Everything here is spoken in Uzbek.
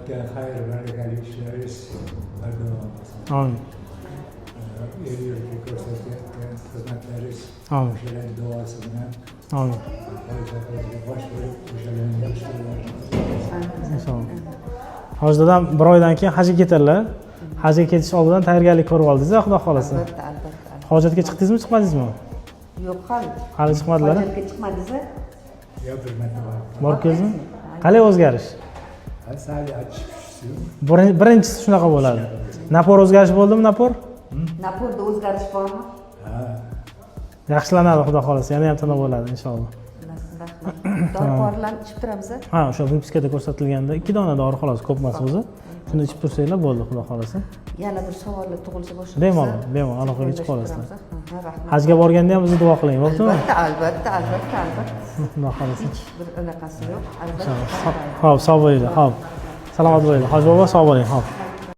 Qilayotgan xayr barakali ishlaringiz bardavom bo'lsin. Amin. El yurtga ko'rsatayotgan xizmatlaringiz Amin. o'shalarning duosi bilan Amin. hoji bosh bo'lib, o'shalarni yaxshi yo'llarni. Inshaalloh. Hoji dadam bir oydan keyin hajga ketadilar. Hajga ketish oldidan tayyorgarlik ko'rib oldingiz, xudo xohlasa. Albatta, albatta. Hojatga chiqdingizmi, chiqmadingizmi? Yo'q hali. Hali chiqmadilar. Hojatga chiqmadingiz? Yo, bir marta borib. Borib keldingizmi? Qalay o'zgarish? Ha, sal achishib tushdi. Birinchisi shunaqa bo'ladi. Напор o'zgarish bo'ldimi, напор? Напор da o'zgarish bormi? Ha. Yaxshilanadi, xudo xohlasa, yana ham tiniq bo'ladi, inshaalloh. Rahmat. Dori porilarni ichib turamiz. Ha, o'sha выписка da ko'rsatilganda ikki dona dori xolos, ko'p emas o'zi. Shuni ichib tursanglar bo'ldi, xudo xohlasa. Yana bir savollar tug'ilsa boshqa. Bemalol, bemalol aloqaga chiqib olasizlar. Ha, rahmat. Hajga borganda ham bizni duo qiling, bo'ptimi? Albatta, albatta, albatta, albatta. Xudo xohlasa. Hech bir anaqasi yo'q. Albatta. Ho'p, sog' bo'linglar. Ho'p. Salomat bo'linglar. Hoji bobo, sog' bo'ling. Ho'p.